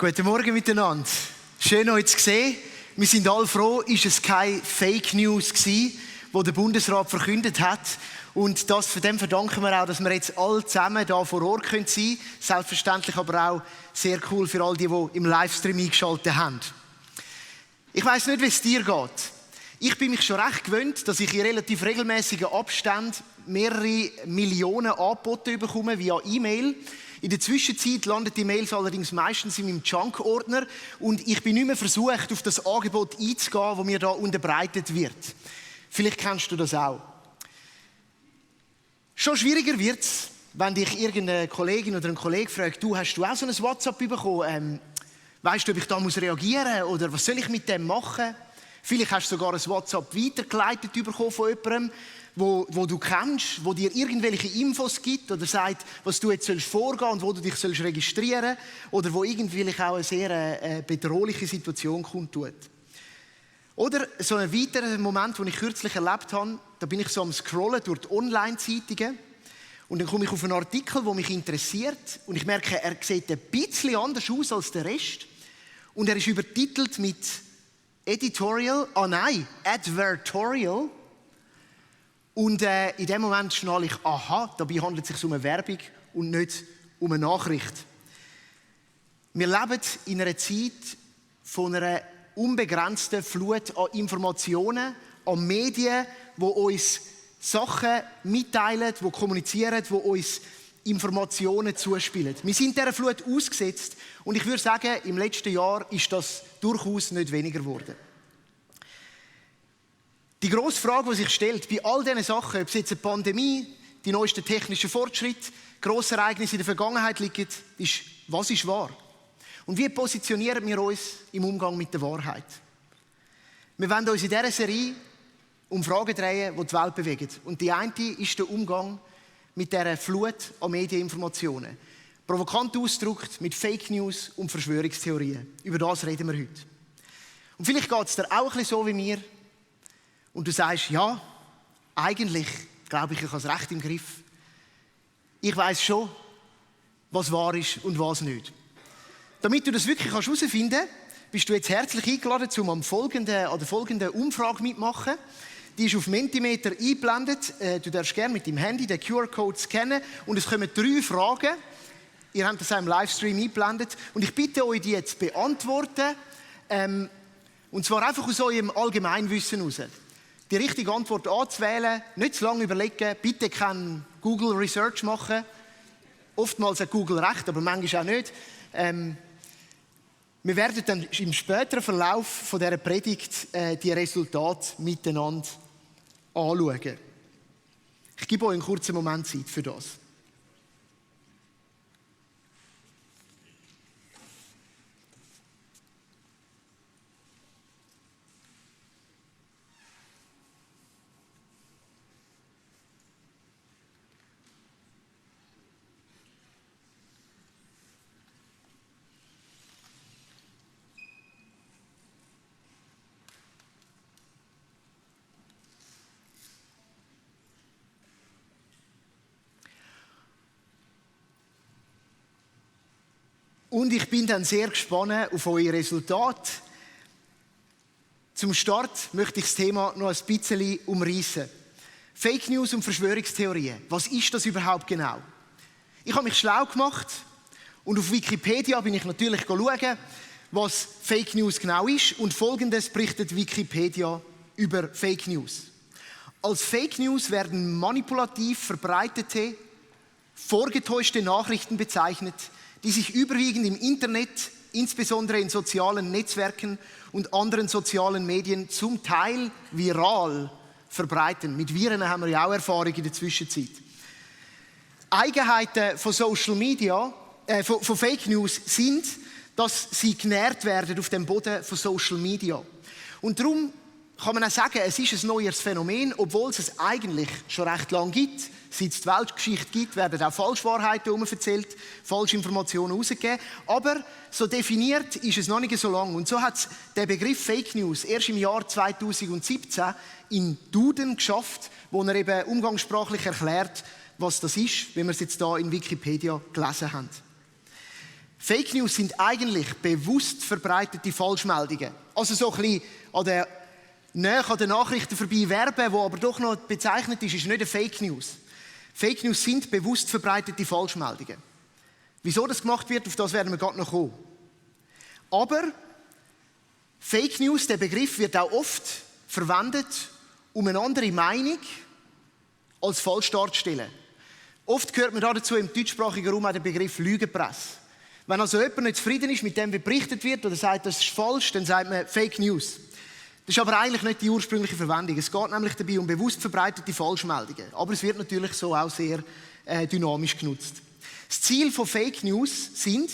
Guten Morgen miteinander. Schön, euch zu sehen. Wir sind alle froh, ist es keine Fake News gewesen, die der Bundesrat verkündet hat. Und von dem verdanken wir auch, dass wir jetzt alle zusammen hier vor Ort sein können. Selbstverständlich aber auch sehr cool für all die im Livestream eingeschaltet haben. Ich weiss nicht, wie es dir geht. Ich bin mich schon recht gewöhnt, dass ich in relativ regelmäßigen Abständen mehrere Millionen Angebote bekomme via E-Mail. In der Zwischenzeit landen die Mails allerdings meistens in meinem Junk-Ordner und ich bin nicht mehr versucht, auf das Angebot einzugehen, das mir da unterbreitet wird. Vielleicht kennst du das auch. Schon schwieriger wird es, wenn dich irgendeine Kollegin oder ein Kollege fragt, hast du auch so ein WhatsApp bekommen? Weißt du, ob ich da reagieren muss oder was soll ich mit dem machen? Vielleicht hast du sogar ein WhatsApp weitergeleitet bekommen von jemandem, wo du kennst, wo dir irgendwelche Infos gibt oder sagt, was du jetzt vorgehen sollst und wo du dich registrieren sollst oder wo irgendwie auch eine sehr bedrohliche Situation kundtut. Oder so ein weiterer Moment, den ich kürzlich erlebt habe, da bin ich so am Scrollen durch die Online-Zeitungen und dann komme ich auf einen Artikel, der mich interessiert und ich merke, er sieht ein bisschen anders aus als der Rest und er ist übertitelt mit Editorial, Advertorial. Und in dem Moment schnalle ich, dabei handelt es sich um eine Werbung und nicht um eine Nachricht. Wir leben in einer Zeit von einer unbegrenzten Flut an Informationen, an Medien, die uns Sachen mitteilen, die kommunizieren, die uns Informationen zuspielen. Wir sind dieser Flut ausgesetzt und ich würde sagen, im letzten Jahr ist das durchaus nicht weniger geworden. Die grosse Frage, die sich stellt, bei all diesen Sachen, ob es jetzt eine Pandemie, die neuesten technischen Fortschritte, grosse Ereignisse in der Vergangenheit liegen, ist, was ist wahr? Und wie positionieren wir uns im Umgang mit der Wahrheit? Wir wollen uns in dieser Serie um Fragen drehen, die die Welt bewegen. Und die eine ist der Umgang mit dieser Flut an Medieninformationen. Provokant ausgedrückt mit Fake News und Verschwörungstheorien. Über das reden wir heute. Und vielleicht geht es dir auch ein bisschen so wie mir. Und du sagst, ja, eigentlich glaube ich habe es recht im Griff. Ich weiss schon, was wahr ist und was nicht. Damit du das wirklich herausfinden kannst, bist du jetzt herzlich eingeladen, um an der folgenden Umfrage mitmachen. Die ist auf Mentimeter eingeblendet. Du darfst gerne mit deinem Handy den QR-Code scannen und es kommen 3 Fragen. Ihr habt das auch im Livestream eingeblendet. Und ich bitte euch, die jetzt zu beantworten. Und zwar einfach aus eurem Allgemeinwissen heraus. Die richtige Antwort anzuwählen, nicht zu lange überlegen, bitte kein Google Research machen. Oftmals hat Google recht, aber manchmal auch nicht. Wir werden dann im späteren Verlauf von dieser Predigt die Resultate miteinander anschauen. Ich gebe euch einen kurzen Moment Zeit für das. Und ich bin dann sehr gespannt auf eure Resultate. Zum Start möchte ich das Thema noch ein bisschen umreißen. Fake News und Verschwörungstheorien. Was ist das überhaupt genau? Ich habe mich schlau gemacht und auf Wikipedia bin ich natürlich schauen, was Fake News genau ist. Und Folgendes berichtet Wikipedia über Fake News. Als Fake News werden manipulativ verbreitete, vorgetäuschte Nachrichten bezeichnet, die sich überwiegend im Internet, insbesondere in sozialen Netzwerken und anderen sozialen Medien zum Teil viral verbreiten. Mit Viren haben wir ja auch Erfahrung in der Zwischenzeit. Eigenheiten von Social Media, von Fake News sind, dass sie genährt werden auf dem Boden von Social Media. Und darum kann man auch sagen, es ist ein neues Phänomen, obwohl es eigentlich schon recht lange gibt. Seit es die Weltgeschichte gibt, werden auch Falschwahrheiten erzählt, Falschinformationen herausgegeben. Aber so definiert ist es noch nicht so lange. Und so hat es der Begriff Fake News erst im Jahr 2017 in Duden geschafft, wo er eben umgangssprachlich erklärt, was das ist, wie wir es jetzt hier in Wikipedia gelesen haben. Fake News sind eigentlich bewusst verbreitete Falschmeldungen. Also so ein bisschen näher an den Nachrichten vorbei werben, wo aber doch noch bezeichnet ist nicht eine Fake News. Fake News sind bewusst verbreitete Falschmeldungen. Wieso das gemacht wird, auf das werden wir gerade noch kommen. Aber Fake News, der Begriff, wird auch oft verwendet, um eine andere Meinung als falsch darzustellen. Oft hört man dazu im deutschsprachigen Raum auch den Begriff Lügenpresse. Wenn also jemand nicht zufrieden ist mit dem, wie berichtet wird, oder sagt, das ist falsch, dann sagt man Fake News. Das ist aber eigentlich nicht die ursprüngliche Verwendung. Es geht nämlich dabei um bewusst verbreitete Falschmeldungen. Aber es wird natürlich so auch sehr dynamisch genutzt. Das Ziel von Fake News sind,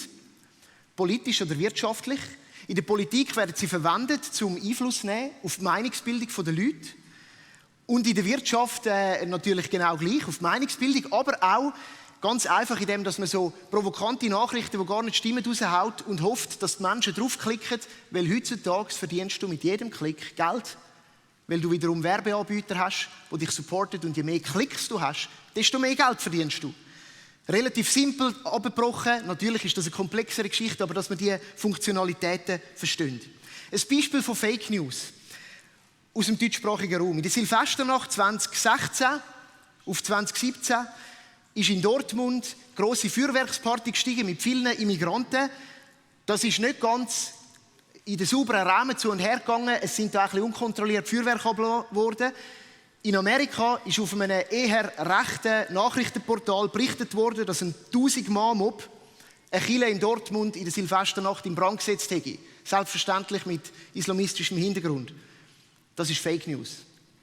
politisch oder wirtschaftlich, in der Politik werden sie verwendet, um Einfluss zu nehmen auf die Meinungsbildung der Leute. Und in der Wirtschaft natürlich genau gleich, auf die Meinungsbildung, aber auch ganz einfach in dem, dass man so provokante Nachrichten, die gar nicht stimmen, raushaut und hofft, dass die Menschen draufklicken, weil heutzutage verdienst du mit jedem Klick Geld, weil du wiederum Werbeanbieter hast, die dich supporten und je mehr Klicks du hast, desto mehr Geld verdienst du. Relativ simpel abgebrochen, natürlich ist das eine komplexere Geschichte, aber dass man die Funktionalitäten versteht. Ein Beispiel von Fake News aus dem deutschsprachigen Raum. In der Silvesternacht 2016 auf 2017 ist in Dortmund eine grosse Feuerwerksparty gestiegen mit vielen Immigranten. Das ist nicht ganz in den sauberen Rahmen zu und her gegangen. Es sind da ein bisschen unkontrolliert Feuerwerke abgelassen worden. In Amerika ist auf einem eher rechten Nachrichtenportal berichtet worden, dass ein 1000-Mann-Mob eine Kirche in Dortmund in der Silvesternacht in Brand gesetzt hätte. Selbstverständlich mit islamistischem Hintergrund. Das ist Fake News.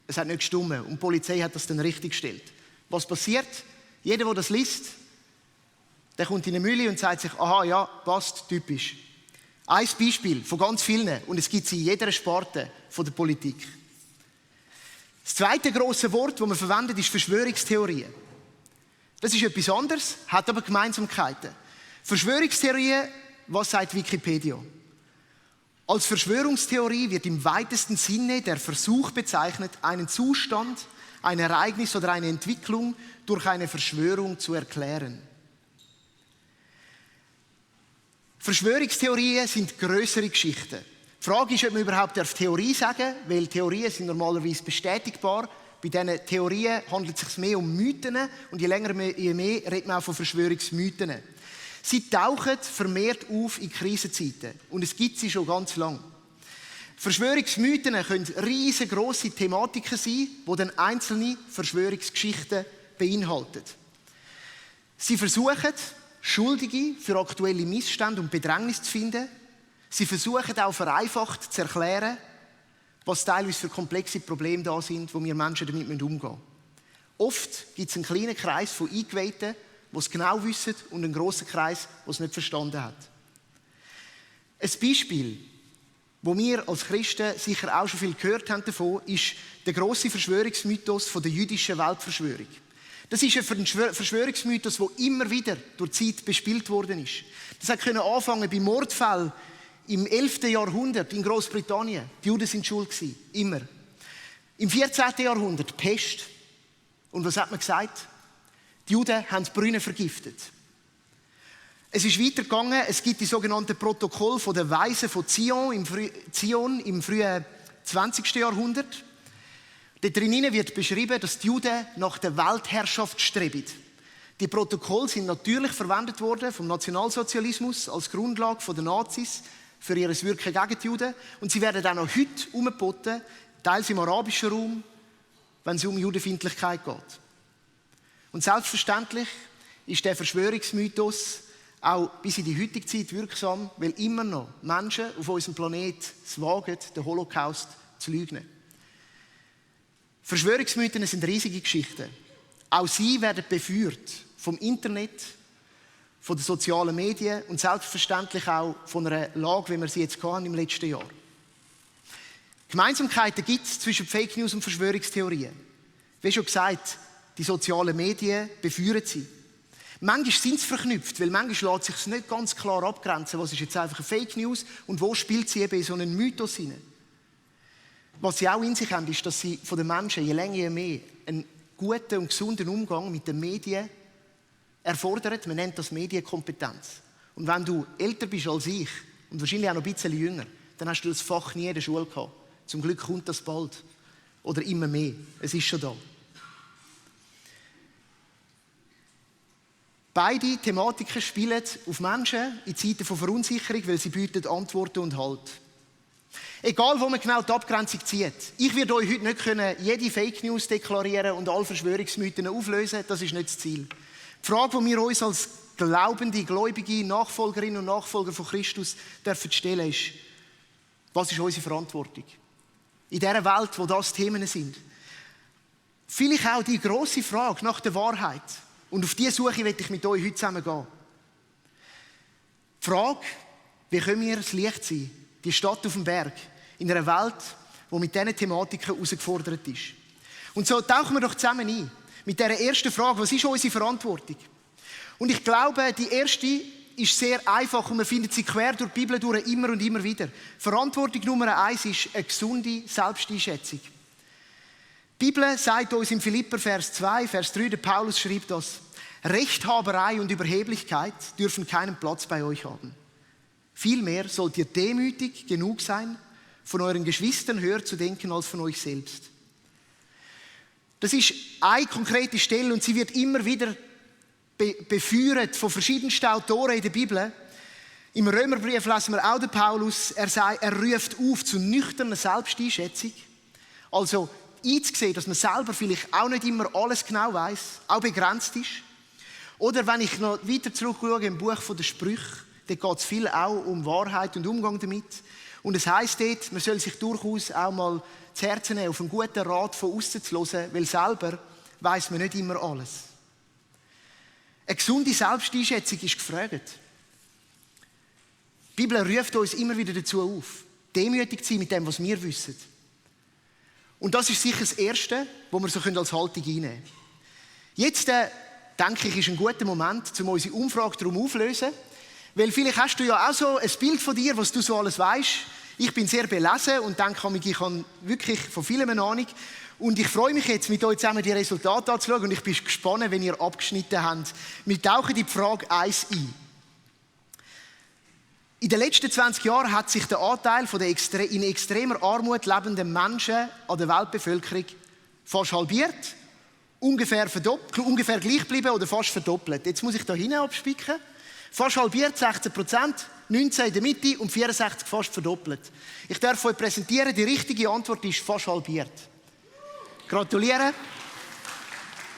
Es hat nicht gestimmt und die Polizei hat das dann richtig gestellt. Was passiert? Jeder, der das liest, der kommt in eine Mühle und sagt sich, aha, ja, passt, typisch. Ein Beispiel von ganz vielen und es gibt sie in jeder Sparte von der Politik. Das zweite grosse Wort, das man verwendet, ist Verschwörungstheorien. Das ist etwas anderes, hat aber Gemeinsamkeiten. Verschwörungstheorien, was sagt Wikipedia? Als Verschwörungstheorie wird im weitesten Sinne der Versuch bezeichnet, einen Zustand, ein Ereignis oder eine Entwicklung durch eine Verschwörung zu erklären. Verschwörungstheorien sind grössere Geschichten. Die Frage ist, ob man überhaupt Theorie sagen darf, weil Theorien sind normalerweise bestätigbar. Bei diesen Theorien handelt es sich mehr um Mythen und je länger, je mehr redet man auch von Verschwörungsmythen. Sie tauchen vermehrt auf in Krisenzeiten und es gibt sie schon ganz lange. Verschwörungsmythen können riesengroße Thematiken sein, die dann einzelne Verschwörungsgeschichten beinhalten. Sie versuchen, Schuldige für aktuelle Missstände und Bedrängnis zu finden. Sie versuchen auch vereinfacht zu erklären, was teilweise für komplexe Probleme da sind, wo wir Menschen damit umgehen müssen. Oft gibt es einen kleinen Kreis von Eingeweihten, die es genau wissen, und einen grossen Kreis, der es nicht verstanden hat. Ein Beispiel, wo wir als Christen sicher auch schon viel gehört haben davon, ist der grosse Verschwörungsmythos von der jüdischen Weltverschwörung. Das ist ein Verschwörungsmythos, der immer wieder durch die Zeit bespielt worden ist. Das hat anfangen bei Mordfällen im 11. Jahrhundert in Großbritannien. Die Juden sind schuld gewesen, immer. Im 14. Jahrhundert Pest. Und was hat man gesagt? Die Juden haben die Brunnen vergiftet. Es ist weitergegangen. Es gibt die sogenannten Protokolle der Weisen von Zion im frühen 20. Jahrhundert. Dort drinnen wird beschrieben, dass die Juden nach der Weltherrschaft streben. Die Protokolle sind natürlich verwendet worden vom Nationalsozialismus als Grundlage der Nazis für ihr Wirken gegen die Juden. Und sie werden auch noch heute umgeboten, teils im arabischen Raum, wenn es um Judenfeindlichkeit geht. Und selbstverständlich ist der Verschwörungsmythos auch bis in die heutige Zeit wirksam, weil immer noch Menschen auf unserem Planeten es wagen, den Holocaust zu leugnen. Verschwörungsmythen sind riesige Geschichten. Auch sie werden befeuert vom Internet, von den sozialen Medien und selbstverständlich auch von einer Lage, wie wir sie jetzt hatten im letzten Jahr. Gemeinsamkeiten gibt es zwischen Fake News und Verschwörungstheorien. Wie schon gesagt, die sozialen Medien befeuern sie. Manchmal sind sie verknüpft, weil manchmal lässt sich es nicht ganz klar abgrenzen, was ist jetzt einfach eine Fake News und wo spielt sie eben in so einen Mythos hinein. Was sie auch in sich haben, ist, dass sie von den Menschen je länger je mehr einen guten und gesunden Umgang mit den Medien erfordern. Man nennt das Medienkompetenz. Und wenn du älter bist als ich und wahrscheinlich auch noch ein bisschen jünger, dann hast du das Fach nie in der Schule gehabt. Zum Glück kommt das bald. Oder immer mehr. Es ist schon da. Beide Thematiken spielen auf Menschen in Zeiten von Verunsicherung, weil sie bieten Antworten und Halt. Egal, wo man genau die Abgrenzung zieht. Ich werde euch heute nicht jede Fake News deklarieren und alle Verschwörungsmythen auflösen. Das ist nicht das Ziel. Die Frage, die wir uns als glaubende, gläubige Nachfolgerinnen und Nachfolger von Christus dürfen stellen, ist, was ist unsere Verantwortung? In dieser Welt, wo das Themen sind. Vielleicht auch die grosse Frage nach der Wahrheit. Und auf diese Suche möchte ich mit euch heute zusammen gehen. Die Frage, wie können wir das Licht sein? Die Stadt auf dem Berg. In einer Welt, die mit diesen Thematiken herausgefordert ist. Und so tauchen wir doch zusammen ein. Mit dieser ersten Frage, was ist unsere Verantwortung? Und ich glaube, die erste ist sehr einfach und man findet sie quer durch die Bibel durch, immer und immer wieder. Verantwortung Nummer 1 ist eine gesunde Selbsteinschätzung. Die Bibel sagt uns im Philipper Vers 2, Vers 3, der Paulus schreibt das: Rechthaberei und Überheblichkeit dürfen keinen Platz bei euch haben. Vielmehr sollt ihr demütig genug sein, von euren Geschwistern höher zu denken als von euch selbst. Das ist eine konkrete Stelle und sie wird immer wieder beführt von verschiedensten Autoren in der Bibel. Im Römerbrief lesen wir auch den Paulus, er ruft auf zu nüchterner Selbsteinschätzung. Also einzusehen, dass man selber vielleicht auch nicht immer alles genau weiß, auch begrenzt ist. Oder wenn ich noch weiter zurückschaue im Buch der Sprüche, da geht es viel auch um Wahrheit und Umgang damit. Und es heisst dort, man soll sich durchaus auch mal zu Herzen nehmen, auf einen guten Rat von außen zu hören, weil selber weiss man nicht immer alles. Eine gesunde Selbsteinschätzung ist gefragt. Die Bibel ruft uns immer wieder dazu auf, demütig zu sein mit dem, was wir wissen. Und das ist sicher das Erste, was wir so als Haltung einnehmen können. Jetzt, denke ich, ist ein guter Moment, um unsere Umfrage darum aufzulösen. Weil vielleicht hast du ja auch so ein Bild von dir, was du so alles weißt. Ich bin sehr belesen und denke, ich habe wirklich von vielem eine Ahnung. Und ich freue mich jetzt, mit euch zusammen die Resultate anzuschauen. Und ich bin gespannt, wenn ihr abgeschnitten habt. Wir tauchen in die Frage 1 ein. In den letzten 20 Jahren hat sich der Anteil von in extremer Armut lebenden Menschen an der Weltbevölkerung fast halbiert, ungefähr gleich geblieben oder fast verdoppelt. Jetzt muss ich da hinten abspicken. Fast halbiert, 16%, 19 in der Mitte und 64 fast verdoppelt. Ich darf euch präsentieren, die richtige Antwort ist fast halbiert. Gratuliere.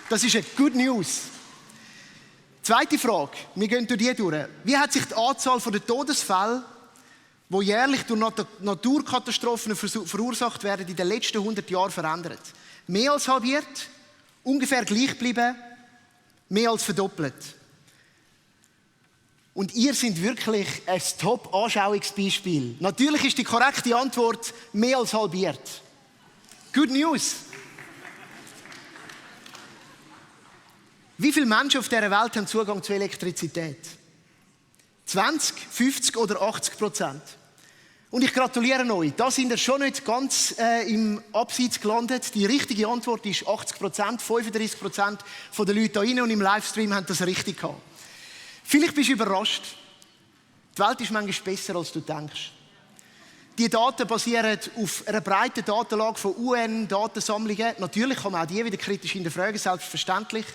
Das ist eine Good News. Zweite Frage, wir gehen durch die durch. Wie hat sich die Anzahl der Todesfälle, die jährlich durch Naturkatastrophen verursacht werden, in den letzten 100 Jahren verändert? Mehr als halbiert, ungefähr gleich geblieben, mehr als verdoppelt. Und ihr seid wirklich ein Top-Anschauungsbeispiel. Natürlich ist die korrekte Antwort mehr als halbiert. Good News. Wie viele Menschen auf dieser Welt haben Zugang zu Elektrizität? 20, 50 oder 80%? Und ich gratuliere euch, da sind ihr schon nicht ganz im Abseits gelandet. Die richtige Antwort ist 80%, 35% der Leute hier und im Livestream haben das richtig gehabt. Vielleicht bist du überrascht. Die Welt ist manchmal besser, als du denkst. Die Daten basieren auf einer breiten Datenlage von UN-Datensammlungen. Natürlich kann man auch die wieder kritisch hinterfragen, selbstverständlich.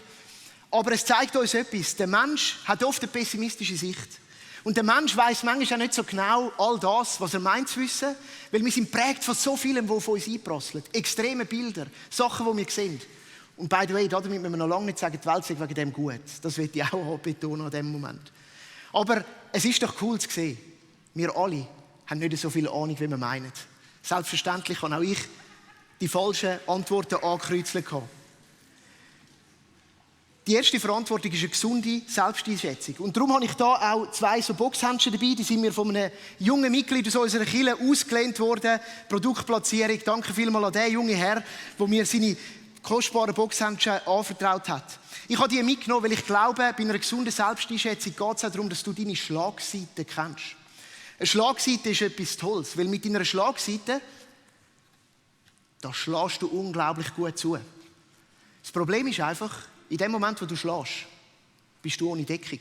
Aber es zeigt uns etwas. Der Mensch hat oft eine pessimistische Sicht. Und der Mensch weiss manchmal auch nicht so genau all das, was er meint zu wissen, weil wir sind prägt von so vielem, was von uns einprasselt. Extreme Bilder, Sachen, die wir sehen. Und by the way, damit müssen wir noch lange nicht sagen, die Welt sei wegen dem gut. Das will ich auch betonen an diesem Moment. Aber es ist doch cool zu sehen. Wir alle haben nicht so viel Ahnung, wie wir meinen. Selbstverständlich habe auch ich die falschen Antworten angekreuzt. Die erste Verantwortung ist eine gesunde Selbsteinschätzung. Und darum habe ich hier auch 2 so Boxhändchen dabei. Die sind mir von einem jungen Mitglied aus unserer Kirche ausgelehnt worden. Produktplatzierung. Danke vielmals an den jungen Herr, der mir seine kostbaren Boxhändchen anvertraut hat. Ich habe die mitgenommen, weil ich glaube, bei einer gesunden Selbsteinschätzung geht es auch darum, dass du deine Schlagseite kennst. Eine Schlagseite ist etwas Tolles, weil mit deiner Schlagseite, da schlägst du unglaublich gut zu. Das Problem ist einfach, in dem Moment, wo du schlägst, bist du ohne Deckung.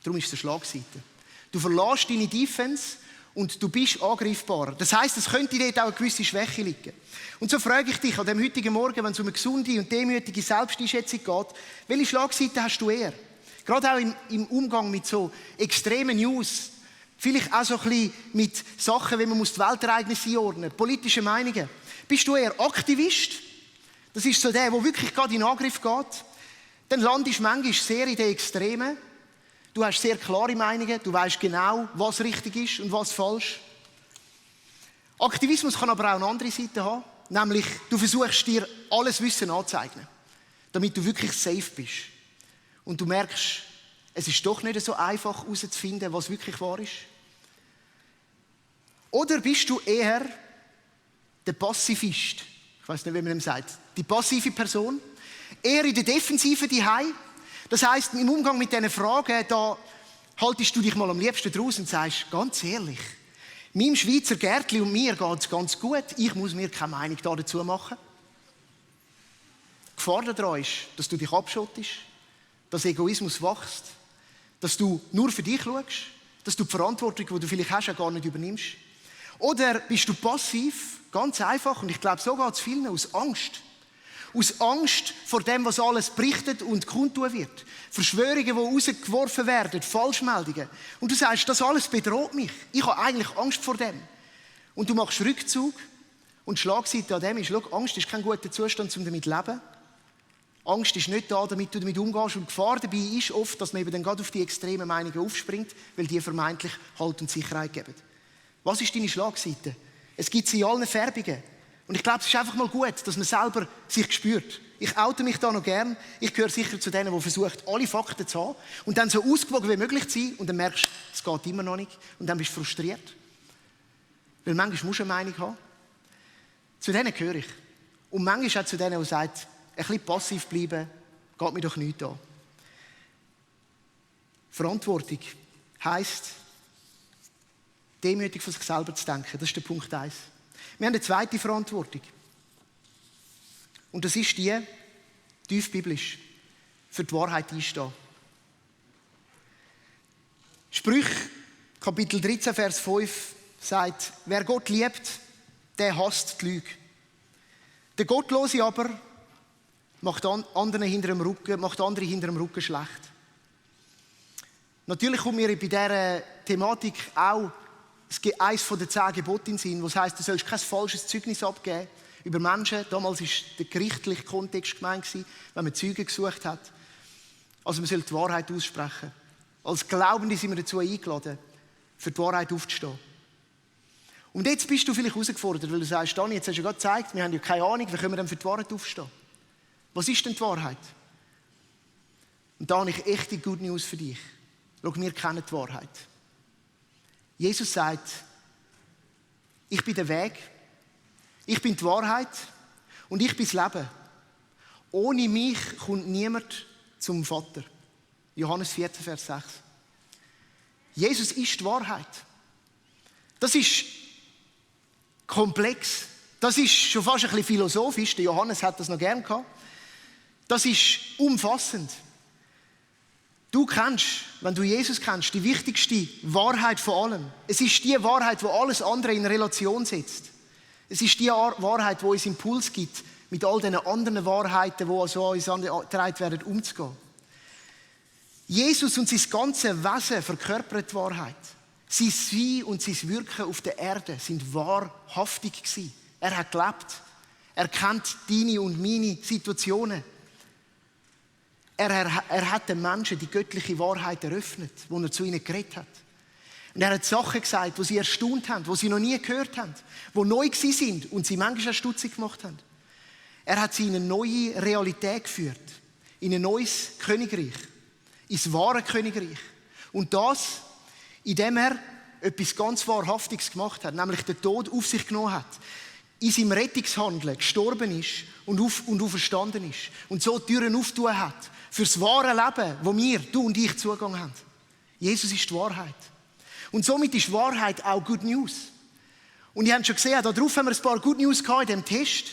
Darum ist es eine Schlagseite. Du verlässt deine Defense und du bist angreifbar. Das heisst, es könnte dort auch eine gewisse Schwäche liegen. Und so frage ich dich an dem heutigen Morgen, wenn es um eine gesunde und demütige Selbsteinschätzung geht, welche Schlagseite hast du eher? Gerade auch im Umgang mit so extremen News, vielleicht auch so ein bisschen mit Sachen, wie man die Weltereignisse einordnen muss, politische Meinungen. Bist du eher Aktivist? Das ist so der wirklich gerade in Angriff geht. Dann landest du manchmal sehr in den Extremen. Du hast sehr klare Meinungen, du weißt genau, was richtig ist und was falsch. Aktivismus kann aber auch eine andere Seite haben, nämlich du versuchst dir alles Wissen anzueignen, damit du wirklich safe bist. Und du merkst, es ist doch nicht so einfach herauszufinden, was wirklich wahr ist. Oder bist du eher der Passivist? Ich weiß nicht, wie man ihm sagt. Die passive Person. Eher in der Defensive daheim. Das heisst, im Umgang mit diesen Fragen, da haltest du dich mal am liebsten draus und sagst, ganz ehrlich, meinem Schweizer Gärtli und mir geht es ganz gut. Ich muss mir keine Meinung dazu machen. Die Gefahr daran ist, dass du dich abschottest, dass Egoismus wächst, dass du nur für dich schaust, dass du die Verantwortung, die du vielleicht hast, auch gar nicht übernimmst. Oder bist du passiv, ganz einfach, und ich glaube, so geht es vielen, aus Angst. Aus Angst vor dem, was alles berichtet und kundtun wird. Verschwörungen, die rausgeworfen werden, Falschmeldungen. Und du sagst, das alles bedroht mich. Ich habe eigentlich Angst vor dem. Und du machst Rückzug. Und die Schlagseite an dem ist, schau, Angst ist kein guter Zustand, um damit zu leben. Angst ist nicht da, damit du damit umgehst. Und die Gefahr dabei ist oft, dass man eben dann gerade auf die extremen Meinungen aufspringt, weil die vermeintlich Halt und Sicherheit geben. Was ist deine Schlagseite? Es gibt sie in allen Färbungen. Und ich glaube, es ist einfach mal gut, dass man selber sich spürt. Ich oute mich da noch gern. Ich gehöre sicher zu denen, die versuchen, alle Fakten zu haben und dann so ausgewogen wie möglich zu sein. Und dann merkst du, es geht immer noch nicht. Und dann bist du frustriert. Weil manchmal musst du eine Meinung haben. Zu denen gehöre ich. Und manchmal auch zu denen, die sagen, ein bisschen passiv bleiben, geht mir doch nichts an. Verantwortung heisst, demütig von sich selber zu denken. Das ist der Punkt 1. Wir haben eine zweite Verantwortung. Und das ist die, tief biblisch, für die Wahrheit einstehen. Sprüche, Kapitel 13, Vers 5, sagt, wer Gott liebt, der hasst die Lüge. Der Gottlose aber macht andere hinter dem Rücken schlecht. Natürlich kommt mir bei dieser Thematik auch eines der 10 Gebote in den Sinn, was heisst, du sollst kein falsches Zeugnis abgeben über Menschen. Damals war der gerichtliche Kontext gemeint, wenn man Zeugen gesucht hat. Also man soll die Wahrheit aussprechen. Als Glaubende sind wir dazu eingeladen, für die Wahrheit aufzustehen. Und jetzt bist du vielleicht herausgefordert, weil du sagst, Dani, jetzt hast du ja gerade gezeigt, wir haben ja keine Ahnung, wie können wir denn für die Wahrheit aufstehen? Was ist denn die Wahrheit? Und da habe ich echte Good News für dich. Schau, wir kennen die Wahrheit. Jesus sagt, ich bin der Weg, ich bin die Wahrheit und ich bin das Leben. Ohne mich kommt niemand zum Vater. Johannes 14, Vers 6. Jesus ist die Wahrheit. Das ist komplex. Das ist schon fast ein bisschen philosophisch. Der Johannes hat das noch gern gehabt. Das ist umfassend. Du kennst, wenn du Jesus kennst, die wichtigste Wahrheit von allem. Es ist die Wahrheit, die alles andere in Relation setzt. Es ist die Wahrheit, die uns Impuls gibt, mit all den anderen Wahrheiten, die also an uns angetragen werden, umzugehen. Jesus und sein ganzes Wesen verkörpern die Wahrheit. Sein Sein und sein Wirken auf der Erde sind wahrhaftig gewesen. Er hat gelebt. Er kennt deine und meine Situationen. Er hat den Menschen die göttliche Wahrheit eröffnet, wo er zu ihnen geredet hat. Und er hat Sachen gesagt, die sie erstaunt haben, die sie noch nie gehört haben, die neu gewesen sind und sie manchmal auch stutzig gemacht haben. Er hat sie in eine neue Realität geführt, in ein neues Königreich, ins wahre Königreich. Und das, indem er etwas ganz Wahrhaftiges gemacht hat, nämlich den Tod auf sich genommen hat, in seinem Rettungshandeln gestorben ist und auferstanden ist und so Türen aufgetan hat für das wahre Leben, wo wir, du und ich, Zugang haben. Jesus ist die Wahrheit. Und somit ist Wahrheit auch Good News. Und ihr habt schon gesehen, darauf haben wir ein paar Good News gehabt in diesem Test.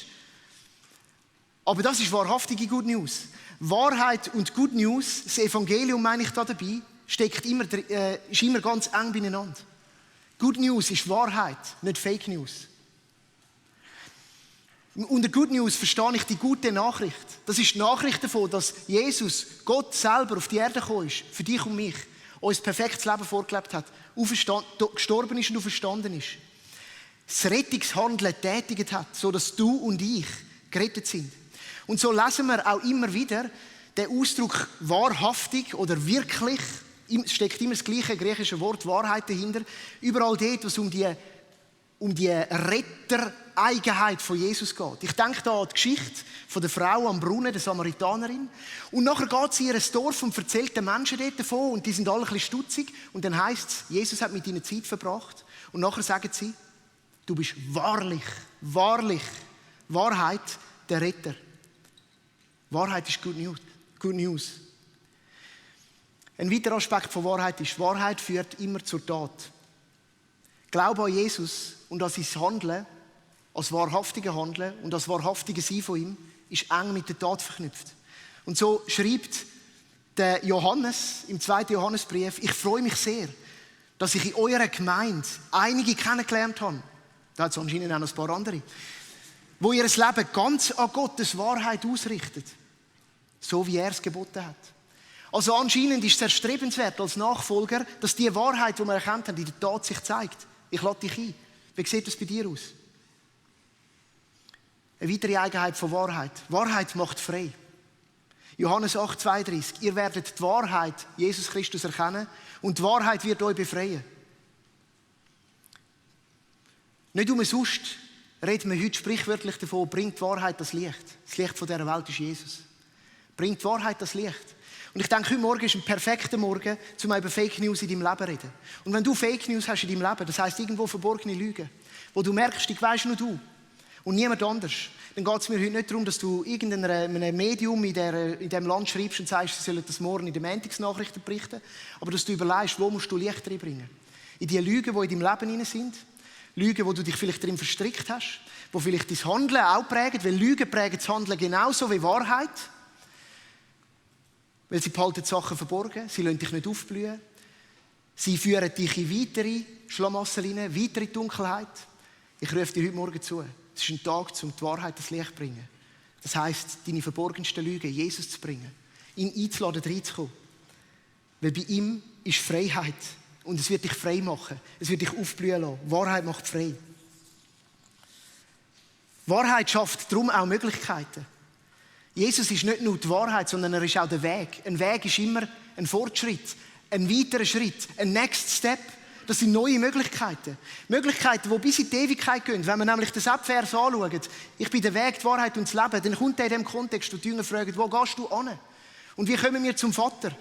Aber das ist wahrhaftige Good News. Wahrheit und Good News, das Evangelium meine ich da dabei, ist immer ganz eng beieinander. Good News ist Wahrheit, nicht Fake News. Unter Good News verstehe ich die gute Nachricht. Das ist die Nachricht davon, dass Jesus, Gott selber, auf die Erde gekommen ist, für dich und mich, uns ein perfektes Leben vorgelebt hat, gestorben ist und auferstanden ist. Das Rettungshandeln tätigt hat, sodass du und ich gerettet sind. Und so lesen wir auch immer wieder den Ausdruck wahrhaftig oder wirklich, es steckt immer das gleiche griechische Wort Wahrheit dahinter, überall dort, wo es um die Rettereigenheit von Jesus geht. Ich denke da an die Geschichte von der Frau am Brunnen, der Samaritanerin. Und nachher geht sie in ihr Dorf und erzählt den Menschen dort davon und die sind alle ein bisschen stutzig. Und dann heisst es, Jesus hat mit ihnen Zeit verbracht. Und nachher sagen sie, du bist wahrlich, Wahrheit, der Retter. Wahrheit ist Good News. Ein weiterer Aspekt von Wahrheit ist, Wahrheit führt immer zur Tat. Glaube an Jesus und an sein Handeln, als wahrhaftige Handeln und als wahrhaftige Sein von ihm, ist eng mit der Tat verknüpft. Und so schreibt der Johannes im 2. Johannesbrief, ich freue mich sehr, dass ich in eurer Gemeinde einige kennengelernt habe, da hat es anscheinend auch noch ein paar andere, wo ihr Leben ganz an Gottes Wahrheit ausrichtet, so wie er es geboten hat. Also anscheinend ist es erstrebenswert als Nachfolger, dass die Wahrheit, die wir erkannt haben, in der Tat sich zeigt. Ich lade dich ein. Wie sieht das bei dir aus? Eine weitere Eigenheit von Wahrheit. Wahrheit macht frei. Johannes 8,32. Ihr werdet die Wahrheit, Jesus Christus, erkennen und die Wahrheit wird euch befreien. Nicht umsonst reden wir heute sprichwörtlich davon, bringt die Wahrheit das Licht. Das Licht von dieser Welt ist Jesus. Bringt die Wahrheit das Licht. Und ich denke, heute Morgen ist ein perfekter Morgen, um über Fake News in deinem Leben zu reden. Und wenn du Fake News hast in deinem Leben, das heisst irgendwo verborgene Lügen, wo du merkst, die weisst nur du und niemand anders, dann geht es mir heute nicht darum, dass du irgendeinem Medium in diesem Land schreibst und sagst, sie sollen das morgen in den Montagsnachrichten berichten, aber dass du überlegst, wo musst du Licht reinbringen. In die Lügen, die in deinem Leben hinein sind, Lügen, wo du dich vielleicht darin verstrickt hast, wo vielleicht dein Handeln auch prägen, weil Lügen prägen das Handeln genauso wie Wahrheit. Weil sie behalten Sachen verborgen, sie lassen dich nicht aufblühen. Sie führen dich in weitere Schlamassel hinein, weitere Dunkelheit. Ich rufe dir heute Morgen zu. Es ist ein Tag, um die Wahrheit ans Licht zu bringen. Das heisst, deine verborgensten Lügen Jesus zu bringen. Ihn einzuladen, reinzukommen. Weil bei ihm ist Freiheit. Und es wird dich frei machen. Es wird dich aufblühen lassen. Wahrheit macht frei. Wahrheit schafft darum auch Möglichkeiten. Jesus ist nicht nur die Wahrheit, sondern er ist auch der Weg. Ein Weg ist immer ein Fortschritt, ein weiterer Schritt, ein Next Step. Das sind neue Möglichkeiten. Möglichkeiten, die bis in die Ewigkeit gehen. Wenn wir nämlich den Vers anschauen, ich bin der Weg, die Wahrheit und das Leben, dann kommt er in dem Kontext, wo die Jünger fragen, wo gehst du hin? Und wie kommen wir zum Vater?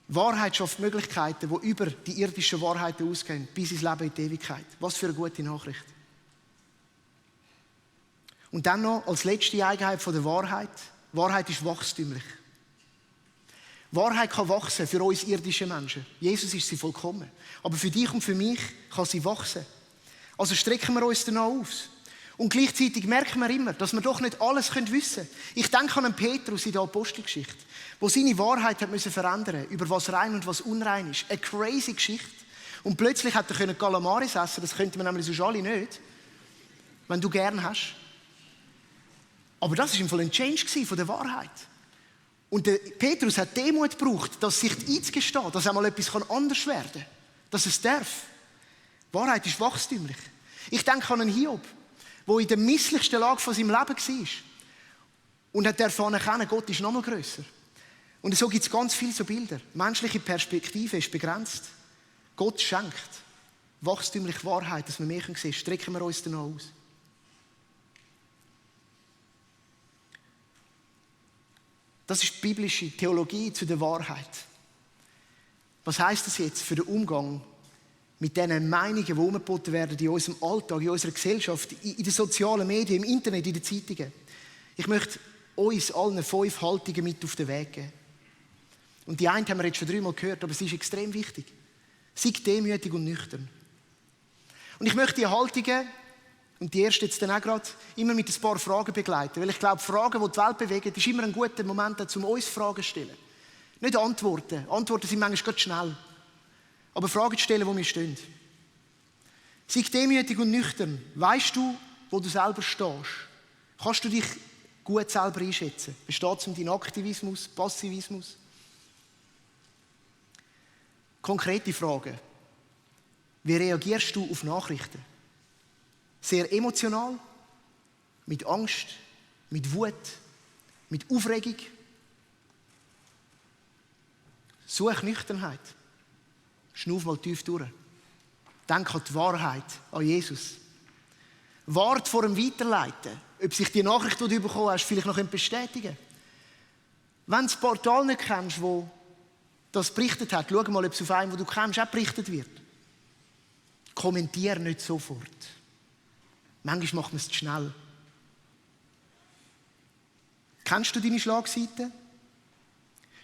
Wahrheit schafft Möglichkeiten, die über die irdischen Wahrheiten ausgehen, bis ins Leben in die Ewigkeit. Was für eine gute Nachricht. Und dann noch als letzte Eigenheit von der Wahrheit. Wahrheit ist wachstümlich. Wahrheit kann wachsen für uns irdische Menschen. Jesus ist sie vollkommen. Aber für dich und für mich kann sie wachsen. Also strecken wir uns danach aus. Und gleichzeitig merken wir immer, dass wir doch nicht alles wissen können. Ich denke an einen Petrus in der Apostelgeschichte, der seine Wahrheit hat müssen verändern, über was rein und was unrein ist. Eine crazy Geschichte. Und plötzlich hat er Calamaris essen, das könnte man nämlich sonst alle nicht, wenn du gern hast. Aber das war im Fall ein Change von der Wahrheit. Und der Petrus hat Demut gebraucht, das sich einzugestehen, dass einmal etwas anders werden kann. Dass es darf. Wahrheit ist wachstümlich. Ich denke an einen Hiob, der in der misslichsten Lage von seinem Leben war. Und hat erfahren, Gott ist noch mal grösser. Und so gibt es ganz viele so Bilder. Menschliche Perspektive ist begrenzt. Gott schenkt wachstümliche Wahrheit, dass wir mehr sehen können. Strecken wir uns danach aus. Das ist biblische Theologie zu der Wahrheit. Was heisst das jetzt für den Umgang mit diesen Meinungen, die umgeboten werden in unserem Alltag, in unserer Gesellschaft, in den sozialen Medien, im Internet, in den Zeitungen? Ich möchte uns allen 5 Haltungen mit auf den Weg geben. Und die eine haben wir jetzt schon 3-mal gehört, aber sie ist extrem wichtig. Sei demütig und nüchtern. Und ich möchte die Haltungen, und die erste jetzt dann auch gerade, immer mit ein paar Fragen begleiten. Weil ich glaube, Fragen, die die Welt bewegen, ist immer ein guter Moment, um uns Fragen zu stellen. Nicht Antworten. Antworten sind manchmal ganz schnell. Aber Fragen stellen, wo wir stehen. Sei demütig und nüchtern. Weisst du, wo du selber stehst? Kannst du dich gut selber einschätzen? Besteht es um deinen Aktivismus, Passivismus? Konkrete Fragen. Wie reagierst du auf Nachrichten? Sehr emotional? Mit Angst? Mit Wut? Mit Aufregung? Such Nüchternheit. Schnauf mal tief durch. Denk an die Wahrheit, an Jesus. Wart vor dem Weiterleiten, ob sich die Nachricht, die du bekommen hast, vielleicht noch bestätigen kann. Wenn du das Portal nicht kennst, wo das berichtet hat, schau mal, ob es auf einem, wo du kennst, auch berichtet wird. Kommentiere nicht sofort. Manchmal macht man es zu schnell. Kennst du deine Schlagseite?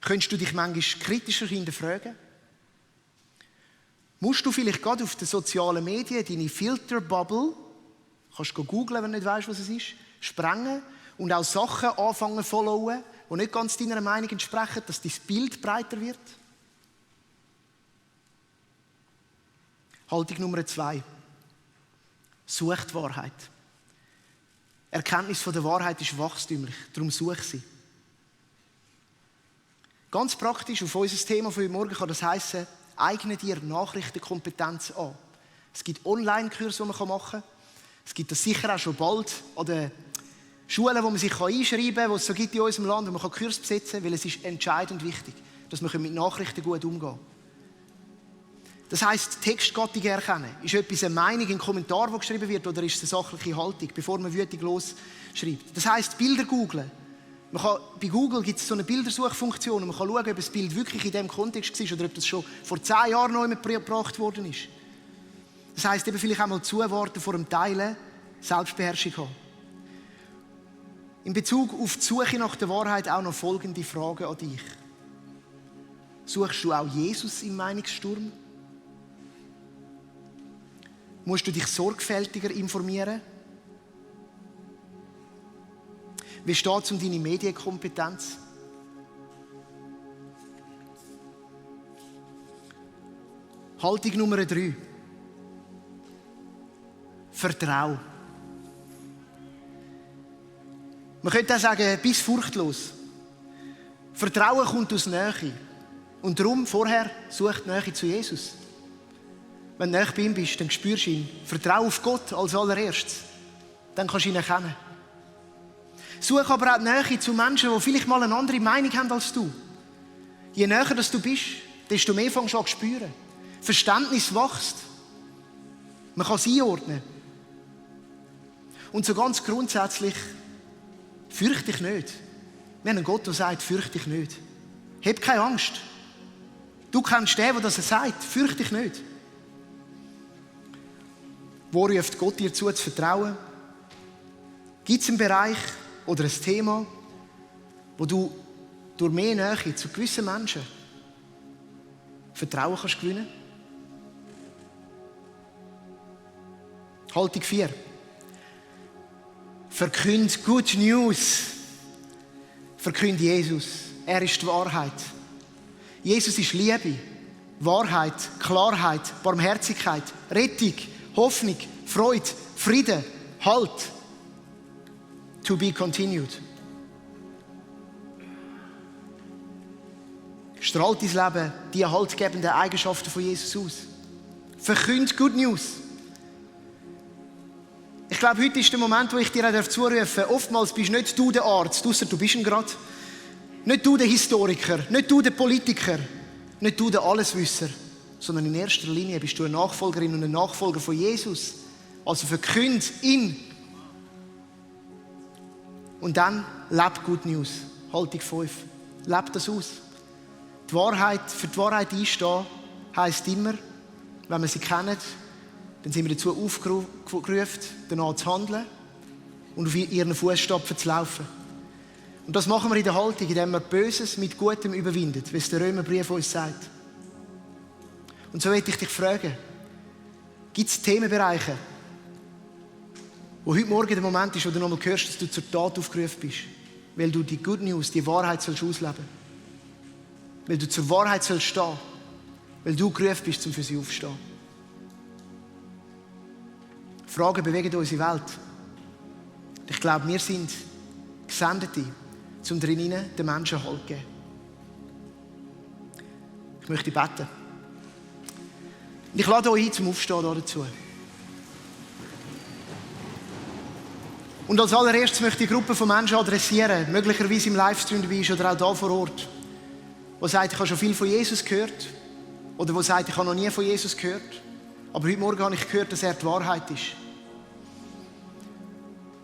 Könntest du dich manchmal kritischer hinterfragen? Musst du vielleicht gerade auf den sozialen Medien deine Filterbubble, kannst du googlen, wenn du nicht weißt, was es ist, sprengen und auch Sachen anfangen zu followen, die nicht ganz deiner Meinung entsprechen, dass dein Bild breiter wird? Haltung Nummer 2. Such die Wahrheit. Erkenntnis von der Wahrheit ist wachstümlich, darum such sie. Ganz praktisch auf unser Thema von heute Morgen kann das heissen, eigne dir Nachrichtenkompetenz an. Es gibt Online-Kurse, die man machen kann. Es gibt das sicher auch schon bald an den Schulen, wo man sich einschreiben kann, die es so gibt in unserem Land, wo man Kurse besetzen kann, weil es ist entscheidend wichtig, dass man mit Nachrichten gut umgehen kann. Das heisst, Textgattung erkennen. Ist etwas eine Meinung, ein Kommentar, der geschrieben wird, oder ist es eine sachliche Haltung, bevor man wütig losschreibt? Das heisst, Bilder googlen. Bei Google gibt es so eine Bildersuchfunktion und man kann schauen, ob das Bild wirklich in diesem Kontext war oder ob das schon vor 10 Jahren noch gebracht worden ist. Das heisst, eben vielleicht einmal zuwarten vor dem Teilen, Selbstbeherrschung haben. In Bezug auf die Suche nach der Wahrheit auch noch folgende Fragen an dich. Suchst du auch Jesus im Meinungssturm? Musst du dich sorgfältiger informieren? Wie steht es um deine Medienkompetenz? Haltung Nummer 3. Vertrau. Man könnte auch sagen, bist furchtlos. Vertrauen kommt aus Nähe. Und darum vorher such die Nähe zu Jesus. Wenn du nahe bei ihm bist, dann spürst du ihn. Vertrau auf Gott als allererstes. Dann kannst du ihn erkennen. Such aber auch die Nähe zu Menschen, die vielleicht mal eine andere Meinung haben als du. Je näher dass du bist, desto mehr fängst du an zu spüren. Verständnis wächst. Man kann es einordnen. Und so ganz grundsätzlich, fürchte dich nicht. Wir haben einen Gott, der sagt, fürchte dich nicht. Hab keine Angst. Du kennst den, der das sagt. Fürchte dich nicht. Wo ruft Gott dir zu vertrauen? Gibt es einen Bereich oder ein Thema, wo du durch mehr Nähe zu gewissen Menschen Vertrauen kannst gewinnen? Haltung 4. Verkünd Good News. Verkünd Jesus. Er ist die Wahrheit. Jesus ist Liebe, Wahrheit, Klarheit, Barmherzigkeit, Rettung, Hoffnung, Freude, Frieden, Halt. To be continued. Strahlt dein Leben die haltgebenden Eigenschaften von Jesus aus. Verkünd Good News. Ich glaube, heute ist der Moment, wo ich dir zurufen darf. Oftmals bist nicht du der Arzt, ausser du bist ihn gerade. Nicht du der Historiker, nicht du der Politiker, nicht du der Alleswisser, sondern in erster Linie bist du eine Nachfolgerin und ein Nachfolger von Jesus. Also verkünd ihn. Und dann leb Good News. Haltung 5. Leb das aus. Die Wahrheit, für die Wahrheit einstehen, heisst immer, wenn wir sie kennen, dann sind wir dazu aufgerufen, danach zu handeln und auf ihren Fußstapfen zu laufen. Und das machen wir in der Haltung, indem wir Böses mit Gutem überwinden, wie es der Römerbrief uns sagt. Und so möchte ich dich fragen, gibt es Themenbereiche, wo heute Morgen der Moment ist, wo du nochmal hörst, dass du zur Tat aufgerufen bist, weil du die Good News, die Wahrheit sollst ausleben. Weil du zur Wahrheit sollst stehen. Weil du gerufen bist, um für sie aufzustehen. Fragen bewegen unsere Welt. Ich glaube, wir sind Gesendete, um drinnen den Menschen Halt zu geben. Ich möchte beten. Ich lade euch ein zum Aufstehen dazu. Und als allererstes möchte ich eine Gruppe von Menschen adressieren, möglicherweise im Livestream dabei ist oder auch hier vor Ort, die sagt, ich habe schon viel von Jesus gehört oder die sagt, ich habe noch nie von Jesus gehört, aber heute Morgen habe ich gehört, dass er die Wahrheit ist.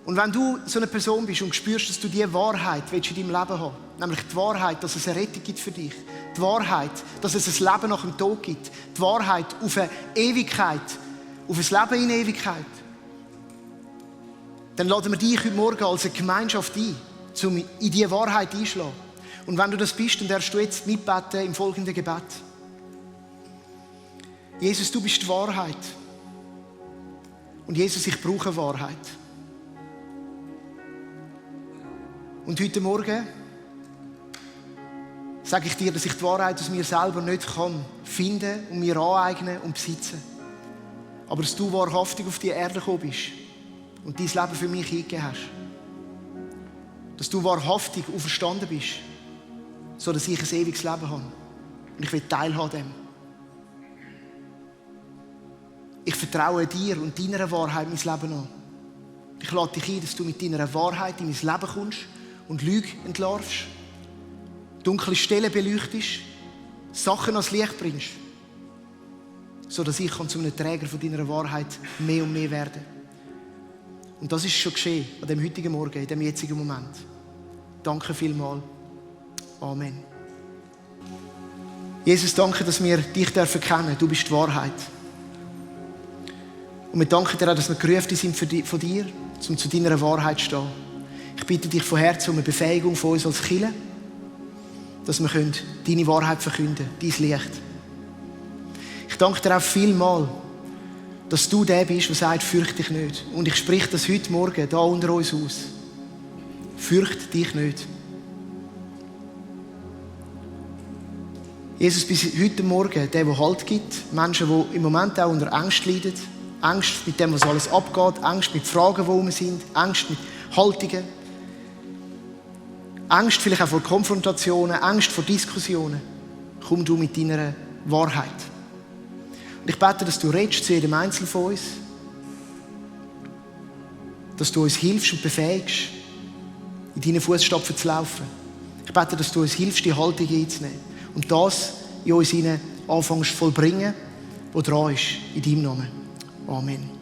Und wenn du so eine Person bist und spürst, dass du diese Wahrheit in deinem Leben haben willst, nämlich die Wahrheit, dass es eine Rettung gibt für dich, die Wahrheit, dass es ein Leben nach dem Tod gibt, die Wahrheit auf eine Ewigkeit, auf ein Leben in Ewigkeit, dann laden wir dich heute Morgen als eine Gemeinschaft ein, um in diese Wahrheit einzuschlagen. Und wenn du das bist, dann darfst du jetzt mitbeten im folgenden Gebet. Jesus, du bist die Wahrheit. Und Jesus, ich brauche Wahrheit. Und heute Morgen sage ich dir, dass ich die Wahrheit aus mir selber nicht finden und mir aneignen und besitzen. Aber dass du wahrhaftig auf die Erde gekommen bist und dein Leben für mich eingegeben hast. Dass du wahrhaftig auferstanden bist, sodass ich ein ewiges Leben habe. Und ich will teilhaben an dem. Ich vertraue dir und deiner Wahrheit mein Leben an. Ich lade dich ein, dass du mit deiner Wahrheit in mein Leben kommst und Lüge entlarvst, dunkle Stellen beleuchtest, Sachen ans Licht bringst, sodass ich zu einem Träger von deiner Wahrheit mehr und mehr werde. Und das ist schon geschehen an dem heutigen Morgen, in dem jetzigen Moment. Danke vielmals. Amen. Jesus, danke, dass wir dich kennen dürfen. Du bist die Wahrheit. Und wir danken dir auch, dass wir gerufen sind von dir, um zu deiner Wahrheit zu stehen. Ich bitte dich von Herzen um eine Befähigung von uns als Kirche, dass wir deine Wahrheit verkünden können, dein Licht. Ich danke dir auch vielmals, dass du der bist, der sagt, fürchte dich nicht. Und ich spreche das heute Morgen da unter uns aus. Fürchte dich nicht. Jesus, bis heute Morgen der Halt gibt. Menschen, die im Moment auch unter Angst leiden. Angst mit dem, was alles abgeht. Angst mit Fragen, die rum sind. Angst mit Haltungen. Angst vielleicht auch vor Konfrontationen. Angst vor Diskussionen. Komm du mit deiner Wahrheit. Und ich bete, dass du redest zu jedem Einzelnen von uns. Dass du uns hilfst und befähigst, in deinen Fußstapfen zu laufen. Ich bete, dass du uns hilfst, die Haltung einzunehmen. Und das in uns anfängst zu vollbringen, was dran ist, in deinem Namen. Amen.